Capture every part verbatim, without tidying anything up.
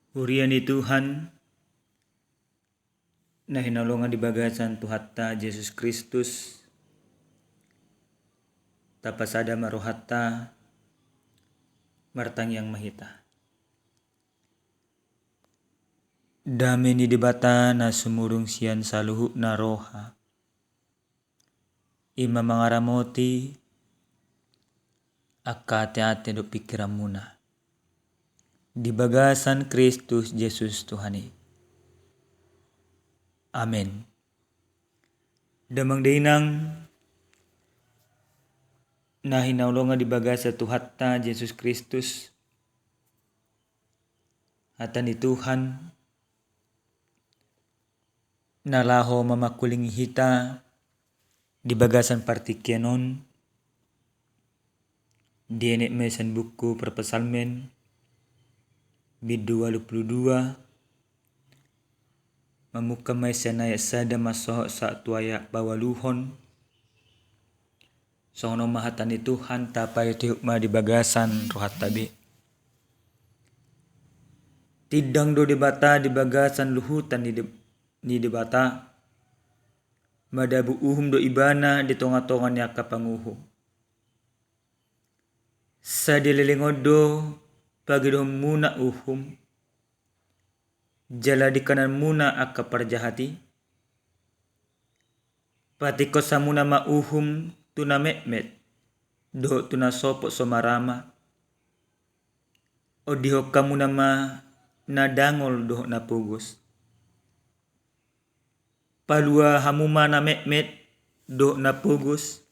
Huria ni Tuhan, na hinaholongan di bagasan Tuhanta Jesus Kristus, tapasada ma rohanta, martangiang ma hita. Dame ni Debata na sumurung sian saluhutna roha, i ma mangaramoti angka ateate dohot pingkiranmuna di bagasan Kristus Jesus Tuhan i. Amen. Damang dainang na hinaholongan di bagasan Tuhanta Jesus Kristus, hata ni Tuhan na laho mamangkulingi hita di bagasan partingkian on, dienet ma i sian buku Parpsalmen bindu ualu pulu dua, mamungka ma i sian ayat sada mansohot sahat tu ayat paualuhon. Songon on ma hata ni Tuhan, tapaihutihut ma di bagasan rohanta be. Tindang do Debata di bagasan luhutan ni De-, ni Debata, madabu uhum do Ibana di tongatonga ni angka panguhum. Sadia leleng on do pagedohonmuna uhum, jala dikananmuna angka parjahat i? Patingkos hamuna ma uhum tu na metmet dohot tu na sopot so marama. Ondihon hamuna ma na dangol dohot na pogos. Palua hamu ma na metmet dohot na pogos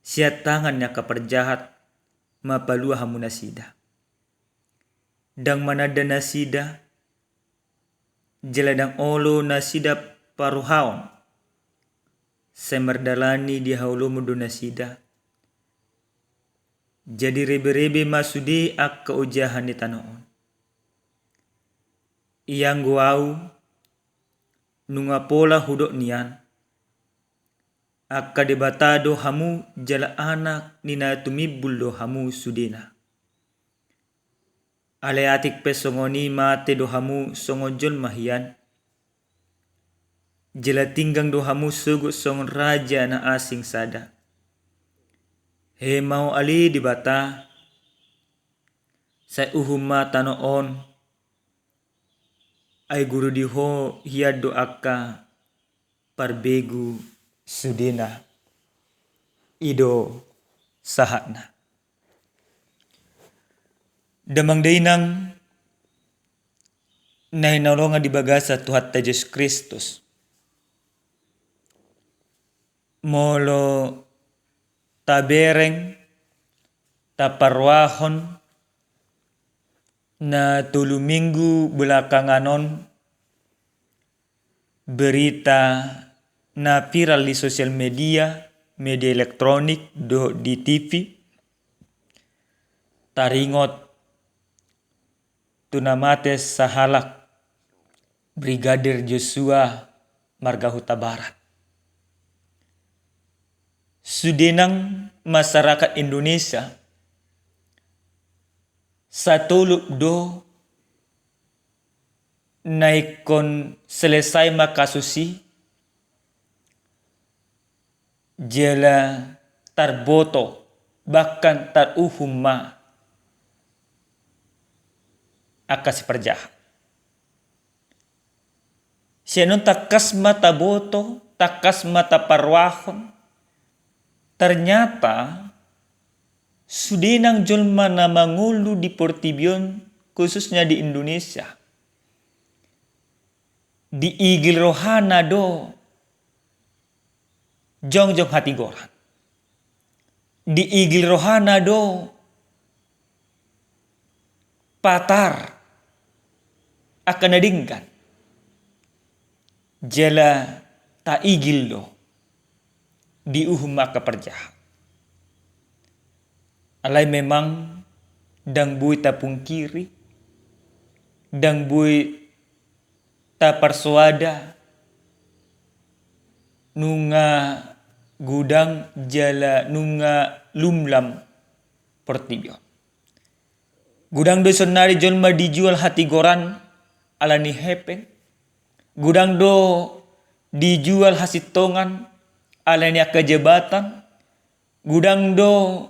sian tangan ni angka parjahat, mapalua hamu nasida. Ndang mananda nasida, jala ndang olo nasida paruhaon. Sai mardalani di haholomon do nasida. Jadi reberebe ma sude angka ojahan ni tano on. Ianggo ahu, nunga pola hudok nian, angka debata do hamu jala anak ni na tumimbul do hamu sudena. Alai atik pe songon i mate do hamu songon jolma hian, jala tinggang do hamu sogot songon raja na asing sada. He ma ho ale Debata, sai uhum ma tano on, ai guru di ho hian do angka parbegu sudena. I do sahatna. Damang dainang na hinaholongan di bagasan Tuhanta Jesus Kristus. Molo tabereng, taparrohahon na tolu minggu belakangan on, berita na viral di sosial media, media elektronik dohot di T V, taringot tu na mate sahalak, Brigadir Joshua marga Hutabarat. Sude nang masyarakat Indonesia, satolop do na ingkon selesai ma kasus i, jala tarboto, bahkan taruhum ma angka siparjahat. Sian on tangkas ma taboto, tangkas ma taparrohahon, ternyata sude nang jolma na mangolu di portibi on, khususnya di Indonesia, diigil rohana do jongjong hatigoran. Diigil rohana do patar angka na denggan. Jala taigil do diuhum angka parjahat. Alai memang ndang boi tapungkiri, ndang boi taparsoada, nunga godang jala nunga lumlam portibi on. Godang do saonari jolma dijual hatigoran ala ni hepeng, godang do dijual hasintongan ala ni angka jabatan, godang do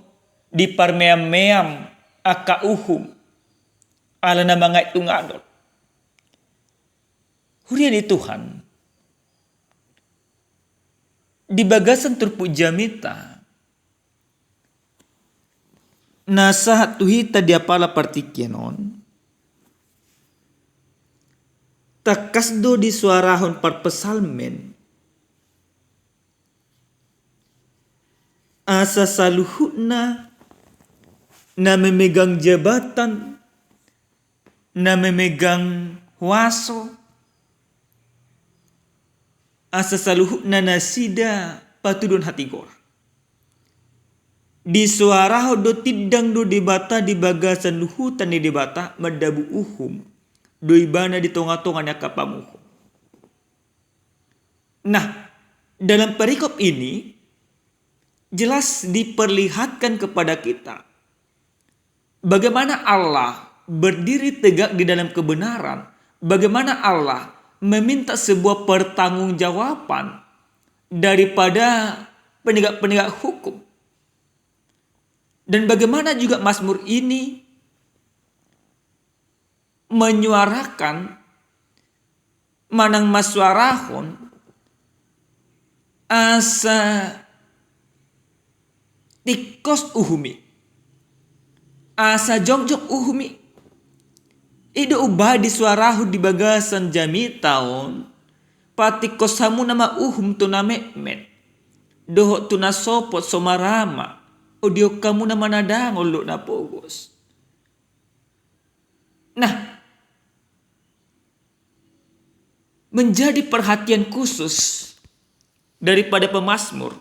diparmeam-meam angka uhum ala na mangait tu ngador. Huria ni Tuhan, di bagasan turpuk jamita na sahat tu hita di apala partingkian on, tangkas do disoarahon parpsalmen asa saluhutna na memegang jabatan, na memegang huaso, asa saluhutna nasida patuduhon hatigoran. Disoarahon do, tindang do Debata di bagasan luhutan ni Debata mandabu uhum, do Ibana di tonga-tonga ni angka panguhum. Nah, dalam perikop ini jelas diperlihatkan kepada kita bagaimana Allah berdiri tegak di dalam kebenaran, bagaimana Allah meminta sebuah pertanggungjawaban daripada penegak-penegak hukum. Dan bagaimana juga Mazmur ini menyuarakan manang masuarahon asa tingkos uhum i, asa jongjong uhum i. I do umbahen disoarahon di bagasan jamita on, patingkos hamuna ma uhum tu na metmet dohot tu na sopot so marama, odihon hamuna ma na dangol dohot na pogos. Nah, menjadi perhatian khusus daripada pemazmur,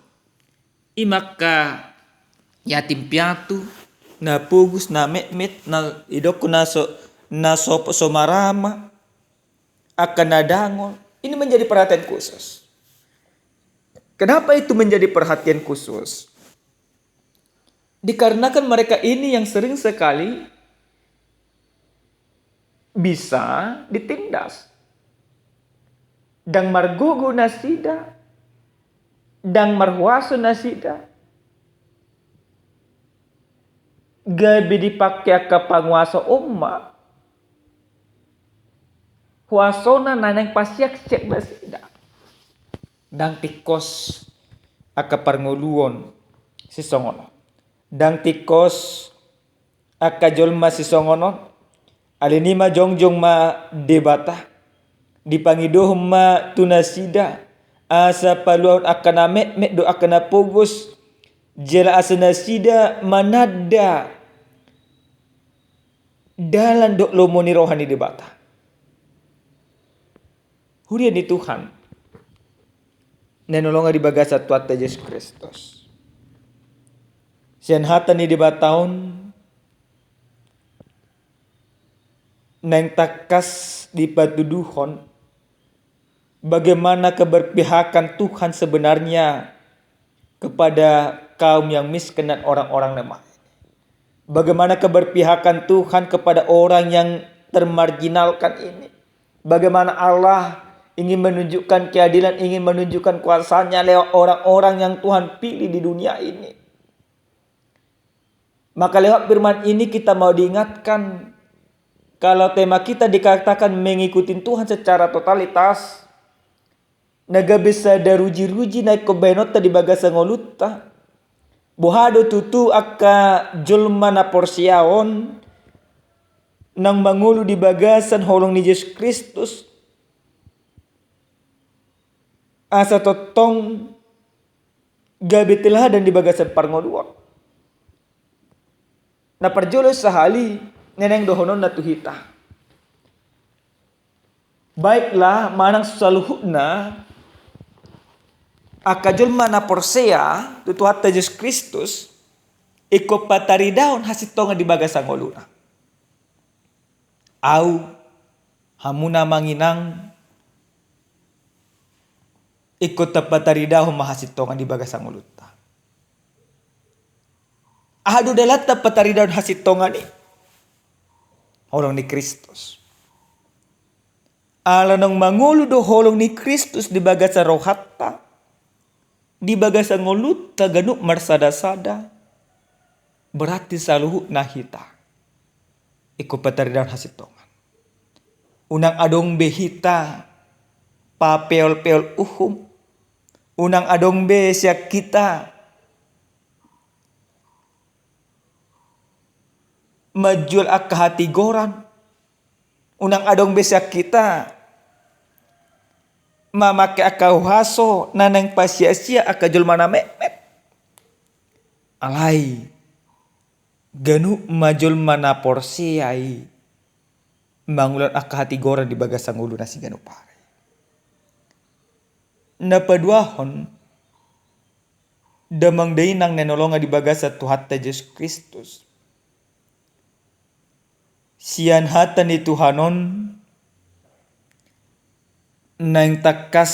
i ma angka yatim piatu, na pogos, na metmet, na idokkon na so, na sopot so marama, angka na dangol. Ini menjadi perhatian khusus. Kenapa itu menjadi perhatian khusus? Dikarenakan mereka ini yang sering sekali bisa ditindas. Ndang margogo nasida, ndang marhuaso nasida, gabe dipangke angka panguaso on ma huasona na naeng pasiaksiak nasida. Ndang tingkos angka parngoluon sisongon on. Ndang tingkos angka jolma sisongon on. Alani i ma jongjong ma Debata, dipangidohon ma tu nasida asa paluahon angka na metmet dohot angka na pogos, jala asa nasida mananda dalan dohot lomo ni roha ni Debata. Huria ni Tuhan na hinaholongan di bagasan Tuhanta Jesus Kristus, sian hata ni Debata on naeng tangkas dipatuduhon bagaimana keberpihakan Tuhan sebenarnya kepada kaum yang miskin dan orang-orang lemah ini. Bagaimana keberpihakan Tuhan kepada orang yang termarginalkan ini. Bagaimana Allah ingin menunjukkan keadilan, ingin menunjukkan kuasa-Nya lewat orang-orang yang Tuhan pilih di dunia ini. Maka lewat firman ini kita mau diingatkan, kalau tema kita dikatakan mengikuti Tuhan secara totalitas, na gabe sada ruji-ruji na ingkon bahenonta di bagasan ngolunta. Boha do tutu angka jolma na porsea on naung mangolu di bagasan holong ni Jesus Kristus, asa tongtong gabe teladan di bagasan parngoluon. Na parjolo sahali na naeng dohononna tu hita. Baiklah, manang saluhutna angka jolma na porsea tu Tuhanta Jesus Kristus, ingkon pataridahon hasintongan di bagasan ngoluna. Ahu, hamuna amang inang, ingkon tapataridahon ma hasintongan di bagasan ngolunta. Aha do dalanta pataridahon hasintongan i? Holong ni Kristus. Ala naung mangolu do holong ni Kristus di bagasan rohanta, di bagasan ngolunta ganup marsada-sada, berarti saluhutna hita ingkon pataridahon hasintongan. Unang adong be hita papeol-peol uhum, unang adong be sian hita manjual angka hatigoran, unang adong be sian hita mamake angka huaso na naeng pasia-sia angka jolma na metmet. Alai ganup ma jolma na porsea i mangulahon angka hatigoran di bagasan ngoluna siganup ari. Na paduahon, damang dainang na hinaholongan di bagasan Tuhanta Jesus Kristus, sian hata ni Tuhan on naeng tangkas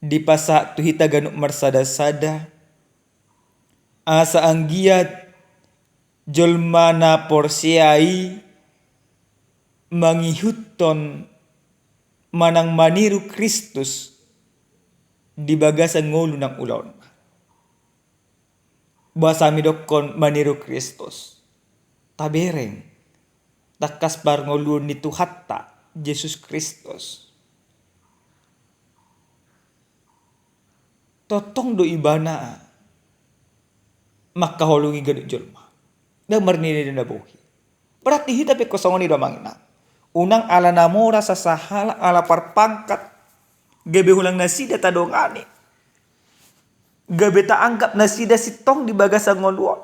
dipasahat tu hita ganup marsada-sada, asa anggiat jolma na porsea i mangihuthon manang maniru Kristus di bagasan ngolu nang ulaonna. Boasa hami dokkon maniru Kristus? Tabereng tangkas parngoluon ni Tuhanta Jesus Kristus. Tongtong do Ibana mangkaholongi ganup jolma. Ndang marnilai do na bohi. Berarti hita pe ingkon songon i do, amang inang. Unang ala na mora sasahalak, ala parpangkat, gabe holan nasida tadongani, gabe taanggap nasida sintong di bagasan ngolu on.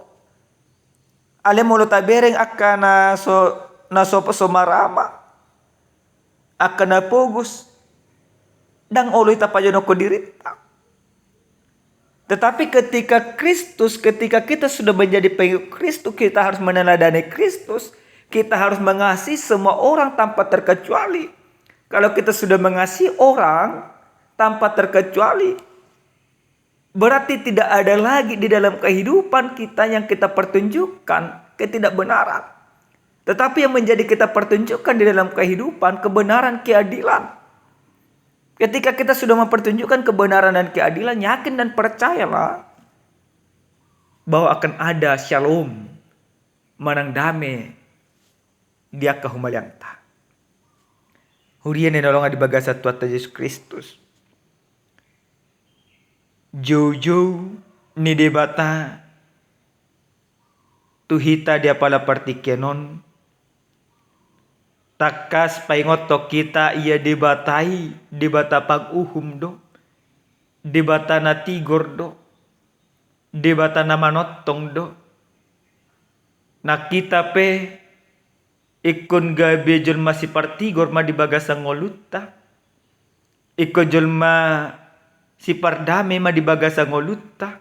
Alai molo tabereng angka na so, na so, so marama, angka na pogos, ndang olo hita pajonokhon dirinta. Tetapi ketika Kristus, ketika kita sudah menjadi pengikut Kristus, kita harus meneladani Kristus, kita harus mengasihi semua orang tanpa terkecuali. Kalau kita sudah mengasihi orang tanpa terkecuali, berarti tidak ada lagi di dalam kehidupan kita yang kita pertunjukkan ketidakbenaran. Tetapi yang menjadi kita pertunjukkan di dalam kehidupan kebenaran, keadilan. Ketika kita sudah mempertunjukkan kebenaran dan keadilan, yakin dan percayalah bahwa akan ada shalom, manang dame di angka humaliangta. Huria na hinaholongan di bagasan Tuhanta Jesus Kristus, joujou ni Debata tu hita di apala partingkian on, tangkas paingothon hita ia Debata i Debata panguhum do, Debata na tigor do, Debata na manongtong do. Nang hita pe ingkon gabe jolma sipartigor ma di bagasan ngolunta. Ingkon jolma sipardame ma di bagasan ngolunta.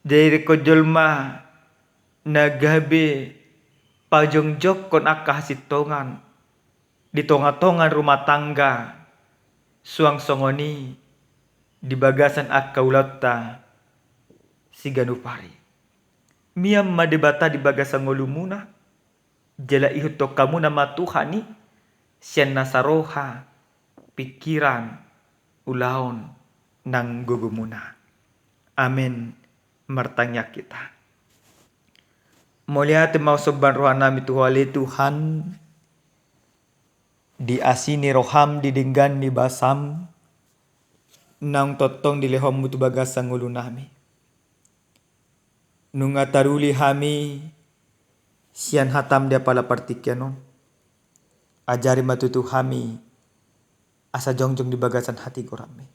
Jadi ingkon jolma na gabe pajongjongkon angka hasintongan di tonga-tonga rumah tangga, suang songon i di bagasan angka ulaonta siganup ari. Mian ma Debata di bagasan ngolumuna, jala ihuthon hamuna ma Tuhan i sian nasa roha, pingkiran, ulaon nang gogomuna. Amen. Martangiang hita. Mauliate ma husomba rohanami tu Ho ale Tuhan, di asi ni roham, di denggan ni basam, naung tongtong dilehonmu tu bagasan ngolunami. Nunga taruli hami sian hatam di apala partingkian on, ajari ma tutu hami asa jongjong di bagasan hatigoranmi.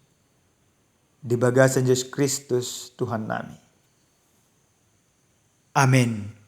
Di bagasan Jesus Kristus Tuhannami. Amen.